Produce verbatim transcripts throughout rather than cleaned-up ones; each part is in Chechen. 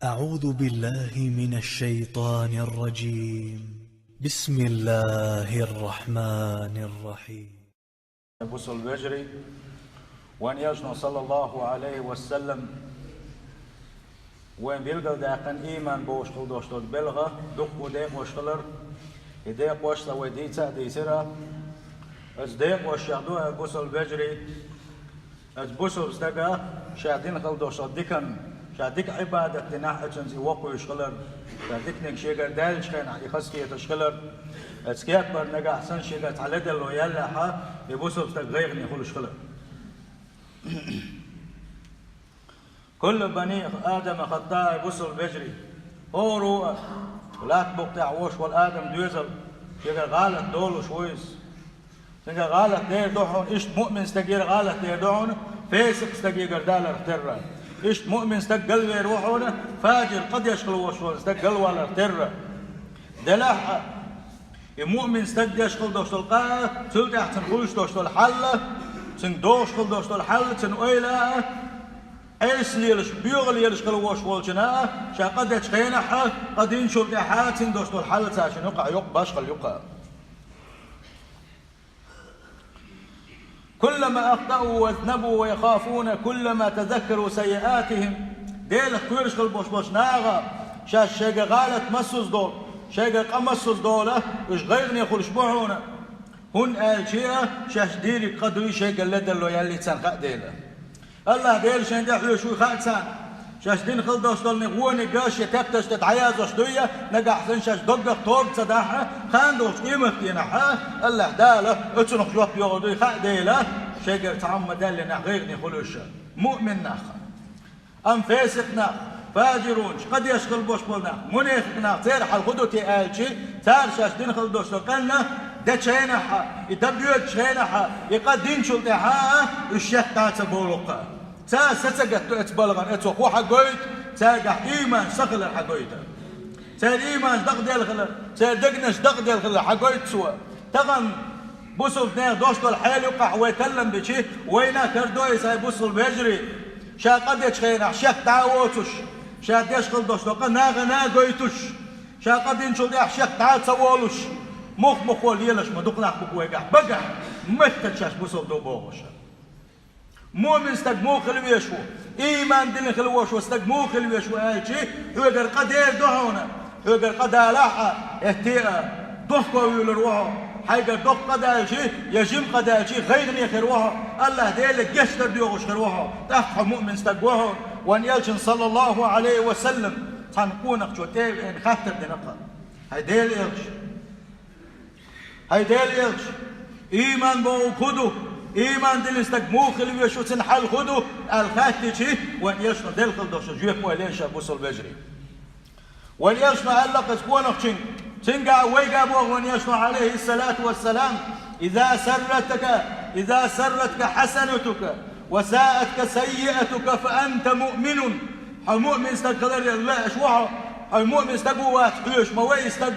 أعوذ بالله من الشيطان الرجيم. بسم الله الرحمن الرحيم. Бусалба вежарий, вайн Элчано, саллаллаху Ӏалайхи ва саллам, вайна билгалдаьккхина ийман болуш хила долуш долу белха дуккха декъош хилар, и декъош цкъа вай дийца а дийцира. Оцу декъошех ду, хӀай бусалба вежарий, оцу бусалба стага ша дина хила долуш долу диканна, ша дика Ӏибадат динехь а, оцуьнца и воккхавуьйш хилар, ша диканиг шегара даьллачу хенахь и хазахеташ хилар, оцу кепара нагахь санна шегара цхьа ледарло яьллехь а, и бусалба стаг гӀайгӀане хуьлуш хилар. «Куллу бани Адама хатта», хӀай бусалба вежарий. ХӀора а латта букъа тӀехь волуш волу Адам доьзал, шегара гӀалат долуш ву иза. Цуьнгара гӀалат дер ду хьуна, иштта муъмин стагера гӀалат дер ду хьуна, фесикъ стагегара даларх терра. Иштта муъмин стаг галвер ву хьуна, фажир, къа деш хила волуш волу стаг галваларх терра. Делахь а, и муъмин стаг деш хила долуш долу къа, цул тӀаьхьа цуьнан хуьлуш долуш долу хьал, цуьнга догӀуш хила долуш долу хьал, цуьнан ойла а, Ӏеса лелаш, боьха лелаш хила волуш волчунна а, ша къа дечу хенахь а, къа динчул тӀаьхьа а цуьнга долуш долу хьал цаьршинна юкъахь йоккха башхалла ю-кх. «Куллама ахтау вазнабу ва яхафуна куллама тазаккару саййиатихим». Делах кхоьруш хила болуш болчу наха, шаьш шайгара гӀалат массаза долу, шайгара къа массаза долу, уьш гӀайгӀане хуьлуш бу хьуна. ХӀунда аьлча а, шаьш дийриг къа дуй, шайгара ледарло яьллий царна хаьа дела. АллахӀ Дела шайна тӀе хьоьжуш вуй хаьа царна. Шаьш дина хила долуш долу вониг а, шен тептарш тӀе дӀаяздеш дуй, нагахь санна шаьш доггах тоба ца дахь а, кхана долчу къематдийнахь а, АллахӀ Дала оцунах жоп йогӀур дуй хаьа дела, шайгара цхьа хӀума ма-даьллинехь гӀайгӀане хуьлу уьш. Муъмин нах. Амма фесикъ нах, фажирунаш, къа деш хила болуш болу нах, мунепикъ нах, церан хьал хӀун ду те аьлча, цара шаьш дина хила долуш долу къа дечу хенахь а, и дан боьдучу хенахь а, и къа динчул тӀаьхьа а, уьш шек дӀа а ца бовлу-кх. Цара са ца гатду оцу балхана, оцо хӀун хьагойту, цаьргахь ийман са хилар хьагойту. Церан ийманаш дакъаделла хилар, церан дегнаш дакъаделла хилар хьагойту цо. Тахана бусалба нехан долуш долу хьел юкъахь вай таллам бичи, вайна а карадо иза, хӀай бусалба вежарий. Ша къа дечу хенахь шек дӀа а воцуш, ша деш хила долуш долу къа нахана а гойтуш, ша къа динчул тӀаьхьа шек дӀа а ца волуш, мух-мухо лелаш ма дукха нах бу-кх вайгахь, багахь, меттах шаьш бусалба ду бохуш. Муъмин стаг муха хила везаш ву? Ийман дина хила волуш волу стаг муха хила везаш ву аьлча, хьоьгара къа дер ду хьуна, хьоьгара къа далахь а, хӀетте а, дохковуьйлур ву хьо. Хьайгара доккха къа даьлча я жима къа даьлча, гӀайгӀане хир ву хьо. АллахӀ Деле гечдар доьхуш хир ву хьо. ТӀаккха хьо муъмин стаг ву хьо. Вайн Элчано, саллаллаху Ӏалайхи ва саллам, цхьана къонахчо тӀе а веана хаттар дина-кх: «ХӀай Делан Элча, хӀай Делан Элча, ийман бохург хӀун ду? Ийман дина стаг муха хила везаш ву, цуьнан хьал хӀун ду?» аьлла хаьттича, вайн Элчано делла хила долуш жоп ойла йина ша, бусалба вежарий. Вайн Элчано аьлла-кх иза къонахчуьнга, цуьнга а, вайга а боху вайн Элчано, Ӏалайхиссалату вассалам: «Иза сарратка, иза сарратка хьасанатука ва саатка саййиатука, фа анта муъминун». Хьо муъмин стаг хилар лаьаш ву хьо, хьо муъмин стаг ву вац хьоьжуш ма вай и стаг.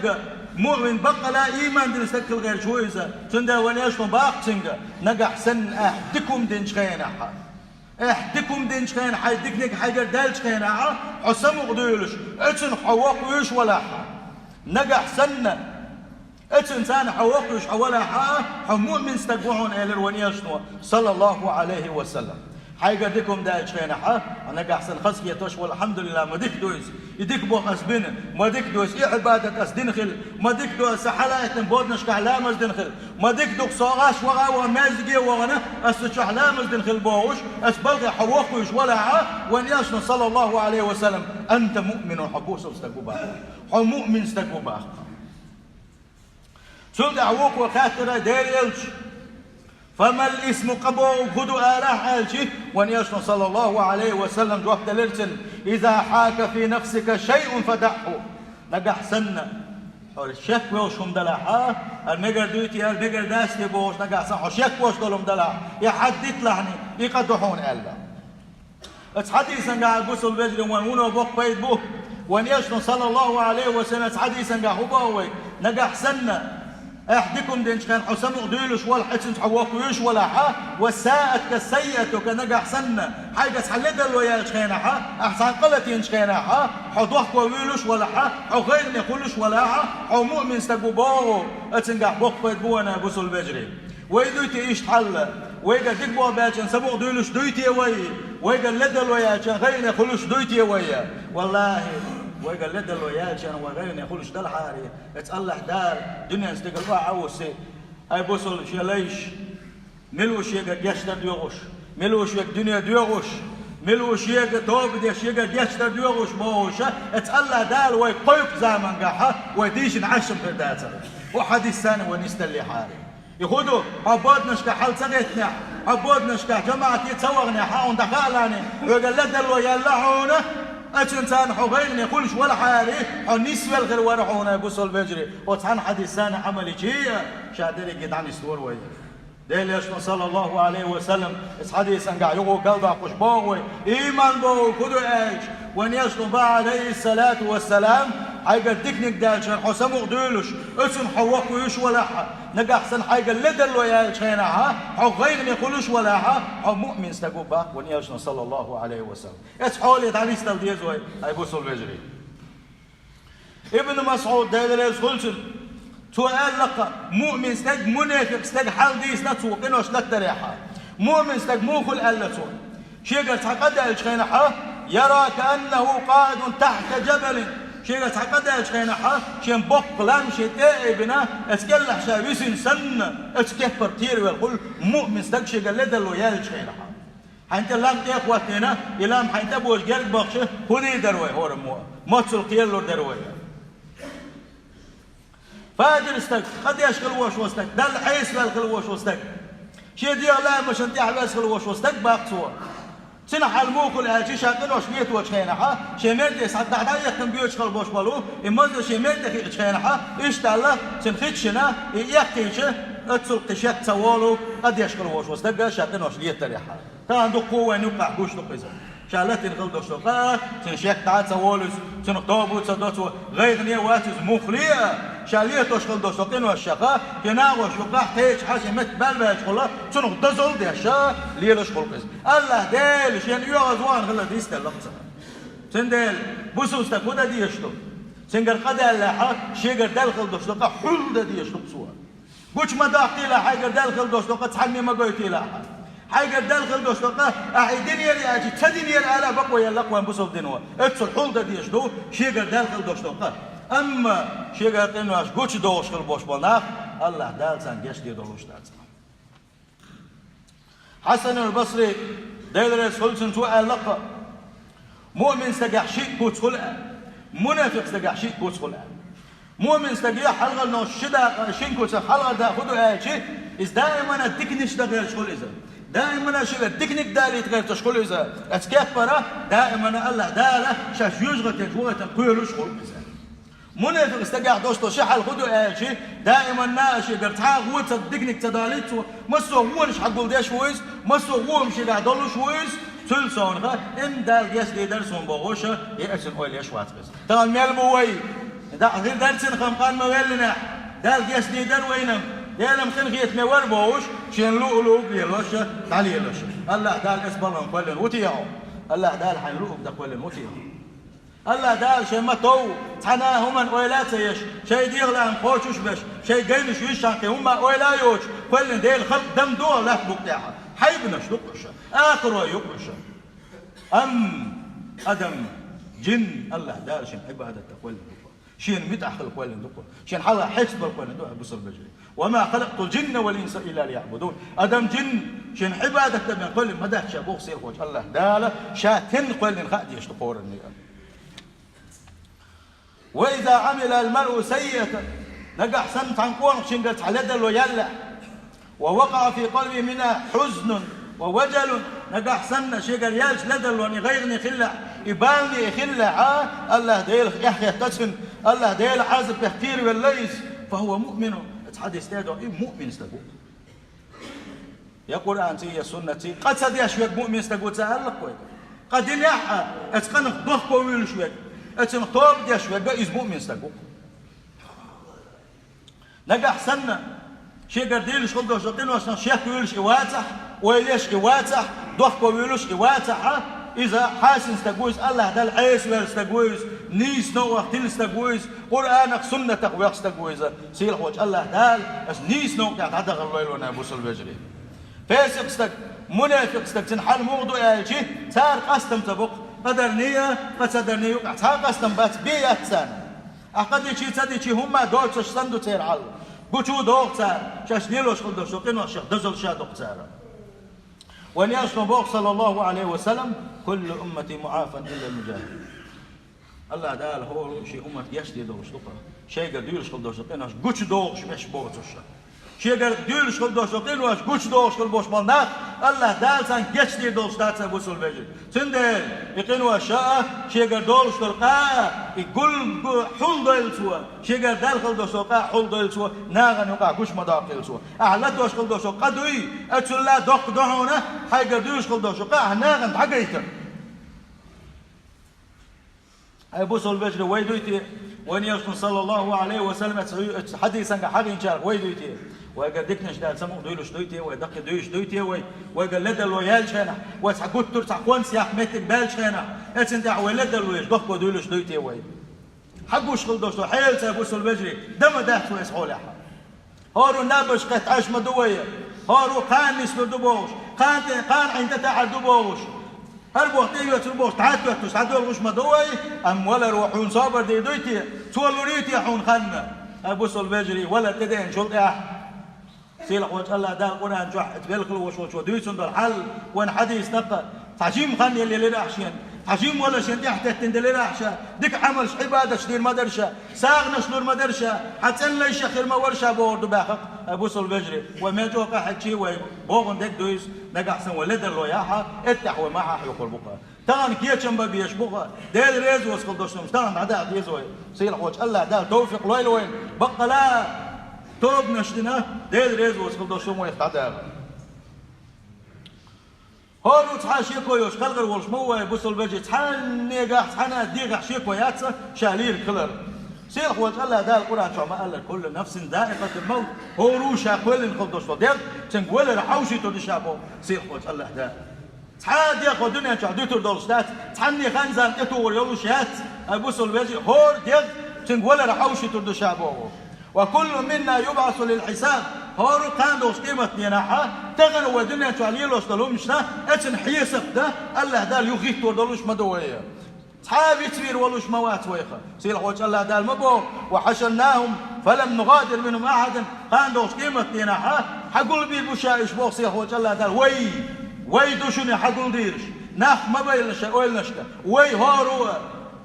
Муъмин баккъала ийман дина стаг хила гӀерташ ву иза. Цундела вайн Элчано боху цуьнга: нагахь санна ахь дика хӀума динчу хенахь, ахь дика хӀума динчу хенахь, хьайн диканиг хьайгара даьллачу хенахь, хьо самукъадуьйлуш, оцунах хьо воккхавуьйш валахь, нагахь санна оцунна царна хьо воккхавуьйш хьо валахь, хьо муъмин стаг ву хьуна, элира вайн Элчано, саллаллаху Ӏалайхи ва саллам. Хьайгара дика хӀума даьллачу хенахь, хьо нагахь санна хазахеташ вала, алхьамдулиллахӀ, ма дика ду иза, и дика боху ас бина, ма дика ду иза, и Ӏибадат ас дина хила, ма дика ду ас сан хьалаайттина боданашкахь ламаз дина хила, ма дика ду-кх со гӀаш ваха а ваха, маьждиге а вахана, ас цу чохь ламаз дина хила бохуш, ас балхе хьо воккхавуьйш валахь, вайн Элчано, саллаллаху Ӏалайхи ва саллам: «Анта муъминун», хьо бусалба стаг ву боху. Хьо муъмин стаг ву боху. Цул тӀаьхьа вукхо хаьттира: «Делан Элча, фамал исму, къа бохург хӀун ду алахь?» аьлча, вайн Элчано, саллаллаху Ӏалайхи ва саллам, жоп делира цунна: «Иза хьака фи нафсика шайъун фадаъху». Нагахь санна хьо шек волуш хӀума далахь, хӀара мегар дуй те, хӀара мегар дац те бохуш, нагахь санна хьо шек волуш долу хӀума далахь, я хьадда диталахьний, и къа ду хьуна аьлла. Оцу хьадисангахь, бусалба вежарий, вайна вуно боккха пайда бу. Вайн Элчано, саллаллаху Ӏалайхи ва саллам, оцу хьадисангахь хӀун боху вайга? Нагахь санна Ахь дика хӀума динчу хенахь хьо самукъадуьйлуш валахь, эццахь хьо воккхавуьйлуш валахь, ва саъатка саййиатука, нагахь санна хьайга цхьа ледарло яьллачу хенахь, ахь цхьаьна къа латийначу хенахь, хьо дохковуьйлуш валахь, хьо гӀайгӀане хуьлуш валахь, хьо муъмин стаг ву боху, эцунгахь боккха пайда бу вайн, бусалба вежарий. Вай дуй те иштта хьал? Вайгара дика болх баьллачунна самукъадуьйлуш дуй те вай? Вайгара ледарло яьллачунна гӀайгӀане хуьлуш дуй те вай? Валлахьи, вайгара ледарло яьллачунна вай гӀайгӀане хуьлуш далахьара, эцу АллахӀ Дала дуьненан стигала охьа а вуссий, ай бусалба, шен лайш, мила ву шегара гечдар доьхуш, мила ву шега дуьне доьхуш, мила ву шега тоба деш шегара гечдар доьхуш бохуш, эцу АллахӀ Дала вай кхойкху замангахь вай дийшина Ӏаш-м хир дацара. Оцу хьадисана вай нисдаллехьара. И хӀун ду, хьо боданашкахь хьал ца гӀеттинехь, хьо боданашкахь жамаӀате ца ваханехь, хьуна дӀахаалахь, хьоьгара ледарло яьлла хьуна, эцунгахь царна хьо гӀайгӀане хуьлуш валахьара, хьо нисвелла хир вара хьуна, бусалба вежарий, оцу цхьана хьадисана Ӏамал йича, ша дерриге дӀанислора вай. Делан Элчано, саллаллаху Ӏалайхи ва саллам, иза хьадисангахь юха а галдоккхуш боху вай, ийман бохург хӀун ду аьлча, вайн Элчано боху, Ӏалайхиссалату вассалам, хьайгара диканиг даьллачунна хьо самукъадуьйлуш, эцунна хьо воккхавуьйлуш валахь, нагахь санна хьайгара ледарло яьллачу хенахь, хьо гӀайгӀане хуьлуш валахь, хьо муъмин стаг ву боху вайн Элчано, саллаллаху Ӏалайхи ва саллам. Эцу хьоле дӀанисдала деза вай, ай бусалба вежарий. Ибн МасӀуд, Дела реза хуьлда цунна, цо аьлла-кх, муъмин стеган, мунафикъ стеган хьал дийцина цо къинош латторехь. Муъмин стаг муха хуьлу аьлла цо. Шегара цхьа къа даьллачу хенахь, яра кааннаху къаидун тахьта жабалин. Шегара цхьа къа даьллачу хенахь, шен боккха лам шен тӀе а айбина, эцу кӀелахь ша висина санна, эцу кеппара тӀера велла хуьлу муъмин стаг шегара ледарло яьллачу хенахь. Хьайна тӀе лам тӀе а хӀоттийна, и лам хьайна тӀе а божа герга бахча, хӀун дийр дара вай хӀораммо? Моццул кхералур дара вай? Фажир стаг, къа деш хила волуш волу стаг, Далла Ӏеса ваьлла хила волуш волу стаг, шен дегӀан лаамашна тӀехь ваьзна хила волуш волу стаг боху цо. Цуьнан хьал муха хуьлу аьлча, ша къинош леточу хенахь, шен мер тӀе схьа дӀа-дӀа а яхкина боьдуш хила болуш болу, и маза шен мер тӀе хиъчу хенахь, иштта аьлла, цуьнан хи чу йина, и эккхийча, оццул кхин шек ца волу, къа деш хила волуш волу стаг ша къинош летарехь. Тахана дуккха а вайна юккъехь гуш ду-кх иза. Ша латийна хила долуш долу къа, цуьнан шек дӀа а ца волу иза, цунах тоба а ца до цо, гӀайгӀане а вац иза муха ле а, ша летош хила долуш долу къинош ша, шен нахош юккъехь кхечахьа шен метта баьлла ваьлча хуьлу, цунах дозалла а деш, лелаш хуьлу-кх иза. АллахӀ Дела шена оьгӀазвахана хила дийцделла-кх цунах. Цундела бусалба стаг хӀун дан дезаш ду? Цуьнгара къа даьллехь, шегара даьлла хила долуш долу къа хьулдан дезаш ду-кх цо. Гучу ма доккхийлахь, хьайгара даьлла хила долуш долу къа цхьанне ма гойтийлахь. Хьайгара даьлла хила долуш долу къа, ахь и динера аьлча, ца динера ала а бакъо елла-кх вайн бусалба дино. Оццул хьулдан дезаш ду шегара даьлла хила долуш долу къа. Амма шегара къинош гучудохуш хила болуш болу нах, АллахӀ Дала царна гечдийр долуш дац. Хьасанул Басри, Дела реза хуьлда цунна, цо аьлла-кх, муъмин стагехь шиъ куц хуьлу аьлла, мунафикъ стагехь шиъ куц хуьлу аьлла. Муъмин стаге хьалхарнаш ши дакъа, шина куцах хьалхара дакъа хӀун ду аьлча, иза даимана диканаш дан гӀерташ хуьлу иза. Даимана шегара диканиг далийта гӀерташ хуьлу иза. Оцу кеппара даимана АллахӀ Дала шаьш жоьжахатин чу вахийтина кхоьруш хуьлу иза. Мунафикъ стагехь долуш долу ши хьал хӀун ду аьлча, даиманна а шегара цхьа а вон ца, диканиг ца далийта цо, массо а вонаш хьагулдеш ву иза, массо а вон шегахь долуш ву иза, цуьнан совнаха, имма Дала гечдийр дара суна бохуш, и оцуьнан ойла еш вац иза. Тахана мел бу вай? ДӀа хир дара цуьнан хам къанна ма веллинехь, Дала гечдийр дара вайна, Делан къинхетаме вара бохуш, шен луъу-луъург лелош, дӀалелош. АллахӀ Дала эцу балхана кхоьллина ву те хьо? АллахӀ Дала хьайна луъург дан кхоьллина ву те хьо? АллахӀ Дала шайн ма-тов, цхьана а хӀуманна ойла а ца еш, шайн дегӀан лаам кхочуш а беш, шайн гайнаш вуьйш шайн кхин хӀумма ойла а йоцуш, кхоьллина Делан халкъ дам ду-кх лаьттан букъ тӀехь. Хьайбанаш ду-кх уьш, акхарой ю-кх уьш. Амма адам, жин АллахӀ Дала шен Ӏибадат дан кхоьллина ду-кх. Шена муьтӀахь хила кхоьллина ду-кх. Шен хьалха хьестабала кхоьллина ду-кх, бусалба вежарий. «Ва ма халакътул жинна вал инса илля лиягӀбудун». Адам, жин шен Ӏибадат дан бен кхоьллина ма дац ша боху сийлахьчу АллахӀ Дала, ша стенна кхоьллина хаа дезаш ду кхоранна. «Ва иза Ӏамила ал-маръу саййиатан», нагахь санна цхьана къонахчуьнгара цхьа ледарло яьлла, «ва вакъаӀа фи къалбихӀи минхӀа хьузнун ва важалун», нагахь санна шегара яьллачу ледарлонан и гӀайгӀане хиллехь, и балане и хиллехь, АллахӀ Делах эхь хетта цуьнан, АллахӀ Делан Ӏазапех кхеравелла иза, «фа хӀува муъминун», оцу хьадисан тӀе а догӀу, и муъмин стаг ву. Я Къуръанций, я суннатций къа ца деш верг муъмин стаг ву ца аьлла-кх вайга. Къа динехь а, оцу къинах бахко вуьйлуш верг, оцунах тоба деш верг а иза муъмин стаг ву. Нагахь санна шегара дуьйлуш хила долчу къиношна шек вуьйлуш и вацахь, ойла еш и вацахь, дохко вуьйлуш и вацахь, иза хьасина стаг ву иза, АллахӀ Далла Ӏеса верг стаг ву иза, нийса новкъах тилла стаг ву иза, Къуръанах, суннатах вех стаг ву иза. Сийлахьчу АллахӀ Дала аса нийса новкъа тӀехь дӀадахар лойла вайн, бусалба вежарий. Фасикъ стаг, мунафикъ стаг, цуьнан хьал муха ду аьлча, цара къастам ца боккху, къа дарний а, къа ца дарний юкъахь цхьа а къастам бац, бен яц царна. Ахь къа дичи, ца дичи, хӀумма доцуш санна ду церан хьал. Гучу доху цара, шаьш лелош хила долчу къиношех дозалла ша доккху цара. Вайн Элчано боху, саллаллаху Ӏалайхи ва саллам: «Куллу уммати муӀафан иллал мужахӀидин». АллахӀ Дала хӀора шен уммат гечдийр долуш ду-кх, шайгара дуьйлуш хила долчу къинош гучудохуш берш боцуш. Шегара дуьйлуш хила долчу къинош гучудохуш хила болуш болу нах АллахӀ Дала царна гечдийр долуш дац, бусалба вежарий. Цундела и къинош а, шегара долуш долу къа а, и гул-, гу-, хьулдойла цо, шегара даьлла хила долуш долу къа а хьулдойла цо, нахана юкъахь гуш ма доккхийла цо. Ахьа латош хила долуш долу къа дуй, оццул а доккха ду хьуна хьайгара дуьйлуш хила долуш долу къа ахьа нахана дӀагайта. Ай, бусалба вежарий, вай дуй те, вайн Элчано, саллаллаху Ӏалайхи ва саллам, оцу хьадисанга хьахийначарах вай дуй те? Вайгара диканаш даьлла ца мукъа дуьйлуш дуй те вай, даккхий дуьйш дуй те вай? Вайгара ледарло яьллачу хенахь, вай цхьа гуттар а, цхьа конца яккха меттиг баьллачу хенахь, оццул тӀаьхьа вай ледарло еш, дохко дуьйлуш дуй те вай? Хьан гуш хила долуш ду хьелаца, бусалба вежарий, дан ма дац вай иза хьолехь. ХӀора набаш кхетта Ӏаш ма ду вай, хӀора кхана нислур ду бохуш, кхана тӀе, кхана Ӏин тӀе таӀар ду бохуш, хӀара боху тӀе йоьцур бохуш, дӀа а тоьттуш, дӀадолхуш ма ду вай, амма валар ву хьуна собар дийр дуй те, цо лур юй те хьуна хан? Ай, бусалба вежарий, валар тӀедеанчул тӀаьхьа Сийлахьчу АллахӀ Дала Къуръан чохь оцу белхалош волчо дуьйцун долу хьал, вайн хьадис тӀаккха, цхьа жима хан елира ахь шена, цхьа жима вала шена тӀехь теттина делира ахь ша, дика Ӏамалш, Ӏибадатш дийр ма дара ша, сагӀанаш лур ма дара ша, хьан цӀенлайша хир ма вара ша бохур ду баьхна-кх, ай, бусалба вежарий, вай мел чӀогӀа къахьегчий вай, бохург дерг дуьйцу, нагахь санна вай ледарло яхьа, эттехь вай махьахь юкъур бу-кх. Тахана кечам бан безаш бу-кх, Дела резавоцу хила долуш хӀуманаш тахана дӀадаха деза вай. Сийлахьчу АллахӀ Дала товфикъ лойла вайна, баккъала тобанаш дина, Дела резавоцу хила долуш хӀума вайх дӀадаха. ХӀора цхьа а шеко йолуш кхалгӀар волуш ма ву вай, бусалба вежарий, цхьаннегахь, цхьана а дегӀахь шеко яц ша лийриг хилар. Сийлахьчу АллахӀ Дала Къуръан чохь ма аьллара: «Куллу нафсин заикъатул мавт», хӀора а ша кхоьллина хила долуш долу дегӀ, цуьнга валар хьовшийтур ду ша боху Сийлахьчу АллахӀ Дала. Цхьа а дегӀ хӀокху дуьнен чохь дуьтур долуш дац, цхьанне хан-зама тӀетухур йолуш яц, ай, бусалба вежарий, хӀора дегӀ цуьнга валар хьовшийтур ду ша боху. «Ва куллун минна юбӀасу лил хьисаб». ХӀора кхана долуш къематденахь, тахана вай дуьнен чохь лелош долу хӀуманашна, оцунна хьесап дан АллахӀ Дала юхахӀиттор долуш ма ду вай. Цхьа а вицвийр волуш ма вац вайх. Сийлахьчу АллахӀ Дала ма боху: «Ва хьашарнахум фалам нугӀадир минхум ахьадан». Кхана долчу къематденахь хьагулбийр бу ша уьш боху Сийлахьчу АллахӀ Дала. Вай, вай ду шуна хьагулдийраш. Нах ма байла ша ойланашка. Вай хӀора а,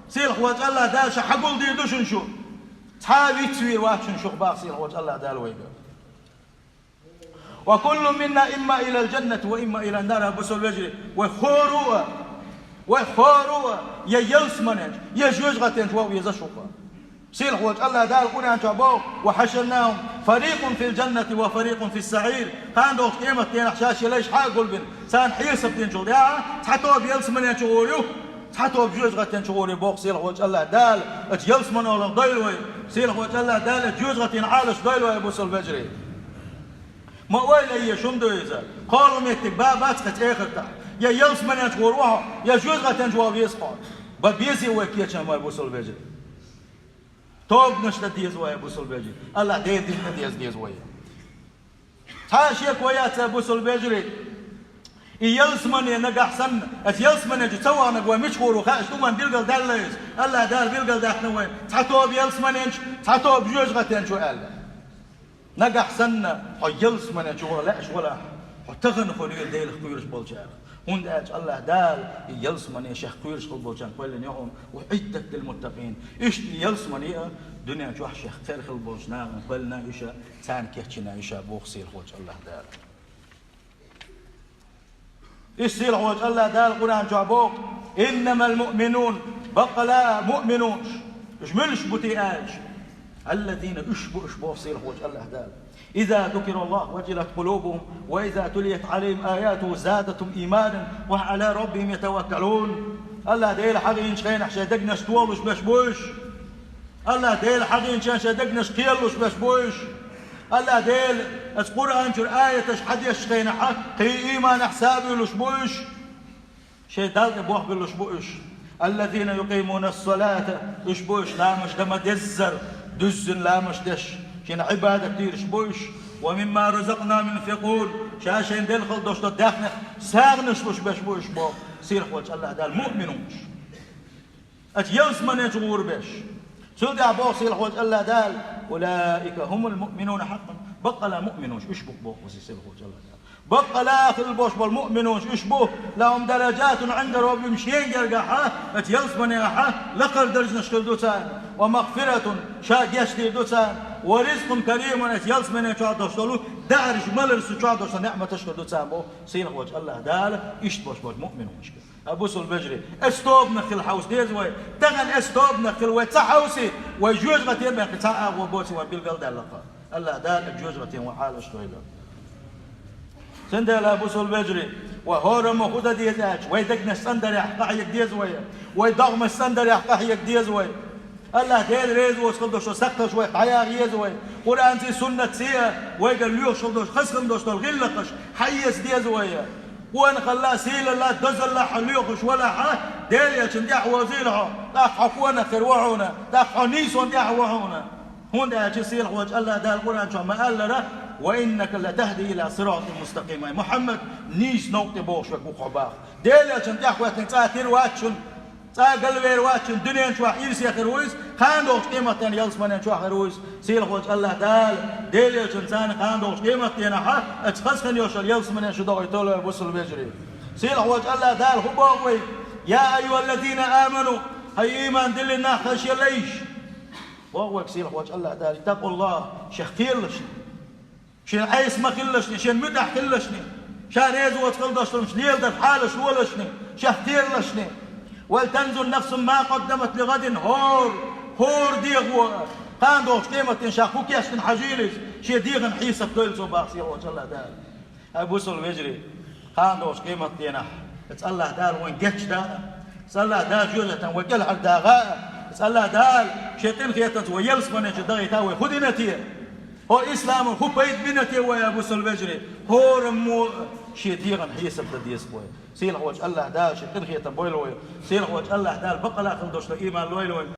Сийлахьчу АллахӀ Дала ша хьагулдийр ду шуна шу. Цхьа а вицвийр вац шуна шух боху Сийлахьчу АллахӀ Дала вайга. «Ва куллун минна имма илал жаннати ва имма илан нар», бусалба вежарий, вай хӀора а, вай хӀора а, я ялсаманенчу, я жоьжахатенчу ван веза шух. Сийлахьчу АллахӀ Дала Къуръан чохь боху: «Ва хьашарнахум фарикъун фил жаннати ва фарикъун фис саӀир». Кхана долчу къематденахь ша шен лайш хьагулбина, царна хьесап динчул тӀаьхьа цхьа тоба ялсаманенчу гӀур ю, цхьа тоба жоьжахатенчу гӀур ю боху Сийлахьчу АллахӀ Дала. Оцу ялсаманин олах дойла вай, Сийлахьчу АллахӀ Дала оцу жоьжахатин Ӏалашо дойла вай, бусалба вежарий. Ма ойла е, шун ду иза? Кхолла меттиг бан бац кхечу эхартахь. Я ялсаманенчу гӀур ву хьо, я жоьжахатенчу ван веза хьо. Бан безий вай кечам, ай, бусалба вежарий? Тобанаш дан деза вай, бусалба вежарий. АллахӀ Делан дин дан деза деза вай. Цхьа а шеко яц, ай, бусалба вежарий. И ялсамане нагахь санна, оцу ялсамане чу ца ваханарг вай мичахь гӀур ву хаьа, туман билгал даьлла иза. АллахӀ Дала билгал даьккхина вайна: цхьа тоба ялсаманенчу, цхьа тоба жоьжахатенчу аьлла. Нагахь санна хьо ялсамане чу ваха лаьаш валахь, хьо тахана хуьлийла Делах кхоьруш болчарах. ХӀунда аьлча АллахӀ Дала и ялсамане шех кхоьруш хила болчарна кхоьллина ю хьуна, «Уъиддат лил муттакъин». Иштта и ялсамане а дуьнен чохь шех кхоьруш хила болчу нахана кхоьллина ю ша, царна кечйина ю ша боху Сийлахьчу АллахӀ Дала. Иштта Сийлахьчу АллахӀ Дала Къуръан чохь боху: «Иннамал муъминун», баккъала а муъминунаш, уьш муьлш бу те аьлча, «аллазина», уьш бу уьш боху Сийлахьчу АллахӀ Дала, «иза зукираллаху важилат къулубухум, ва иза тулият Ӏалайхим аятуху задатхум ийманан ва хӀум Ӏала раббихим ятаваккалун». АллахӀ Дела хьахийначу хенахь шайн дегнаш толуш берш бу уьш. АллахӀ Дела хьахийначу хенахь шайн дегнаш кхоьллуш берш бу уьш. АллахӀ Дела оцу Къуръан чуьра аяташ хьадешачу хенахь, кхин а ийманехь сабуьйлуш бу уьш, шайн Далла тӀе бохбуьйлуш бу уьш. الذين يقيمون الصلاة, уьш бу уьш ламаш дан ма-деззара, дуьззина ламаш деш, шена Ӏибадат дийраш бу уьш. ومما رزقناهم ينفقون, ша шайна делла хила долуш долу даьхнех сагӀанаш луш беш бу уьш боху сийлахь волчу АллахӀ Дала муъминаш. Оцу ялсамане чу гӀур беш. Цул тӀаьхьа боху сийлахь волчу АллахӀ Дала: أولئك هم المؤمنون حقا. Баккъала муъминаш уьш бу боху сийлахь волчу АллахӀ Дала. Баккъала хила бош болу муъминаш уьш бу, لهم درجات عند ربهم, шен гергахь, оцу ялсаманехь лакхара даржанаш хир ду царна, ومغفرة, ша гечдийр ду царна, ورزق كريم, оцу ялсамане чохь долуш долу даьӀарш, маларш чохь долуш долу неӀматаш хир ду царна боху сийлахь волчу АллахӀ Дала иштта бош болчу муъминашка. Ай бусалба вежарий, эс тобанах хила хьовса деза вай. Тахана эс тобанах хила вай ца хьовсий, вай жоьжахатин бен кхин цхьа агӀо боций вайн билгалдаьлла-кх. АллахӀ Дала жоьжахатин вай хьалаш дойла. Цундела, бусалба вежарий, вай хӀораммо хӀун дан деза аьлча, вай дегнаш цӀандарехь къахьега деза вай. Вай догӀмаш цӀандарехь къахьега деза вай. АллахӀ Дела реза воцу хила долуш долу сакхташ вай хьаяха еза вай. Къуръанций, суннатций а вайгара лоьхуш хила долуш, хаза хила долуш долу гӀиллакхаш хьаэца деза вай. Къонахалла, сийлалла, дозалла хьо лоьхуш валахь, Делан элчанна тӀаьхьа вовзийла хьо, тӀаккха хьо къонах хир ву хьуна, тӀаккха хьо нийсонна тӀаьхьа ву хьуна. ХӀунда аьлча сийлахь волчу АллахӀ Дала Къуръан чохь ма-аллара: وإنك لتهدي إلى صراط مستقيم. Ай Мухьаммад, нийса новкъа тӀе бохуш верг ву хьо боху. Делан элчанна тӀаьхьахӀоьттинарг цкъа тера вац шуна, цкъа галвер вац шуна, дуьнен чохь ирсе хир ву иза, кхана догӀучу къематдийнахь ялсаманен чохь хир ву иза. Сийлахь волчу АллахӀ Дала Делан элчанна царна кхана догӀучу къематдийнахь оцу хаза хинна йолуш йолу ялсамане шу догӀуьйтийла, бусалба вежарий. Сийлахь волчу АллахӀ Дала хӀун боху вайга: يا أيها الذين آمنوا, хӀай ийман диллина нах, хӀай шен лайш. Боху вайга сийлахь волчу АллахӀ Дала: اتقوا الله, шех кхералаш. Шен Ӏеса ма хилалашний, шен муьтӀахь хилалашний, ша реза воцу хила долуш долчу леладарх хьалаш лолашний, шех кхералашний. ولتنظر نفس ما قدمت لغد, хӀора, хӀора дегӀо кхана догӀучу къематдийнахь ша хӀун кечдина хьажийла иза, шен дегӀан хьесап дойла цо боху сийлахь волчу АллахӀ Дала. Ай бусалба вежарий, кхана догӀучу къематдийнахь оцу АллахӀ Дала вайна гечдан а, оцу АллахӀ Дала жоьжахатин вай кӀелхьардахьа а, оцу АллахӀ Дала шен къинхетамца вай ялсамане чу дахийта а вай хӀун дина те? ХӀокху исламан хӀун пайда бина те вай, ай бусалба вежарий? ХӀораммо шен дегӀан хьесап дан деза вай. Сийлахь волчу АллахӀ Дала шен къинхетам бойла вай. Сийлахь волчу АллахӀ Дала баккъала хила долуш долу ийман лойла вайна.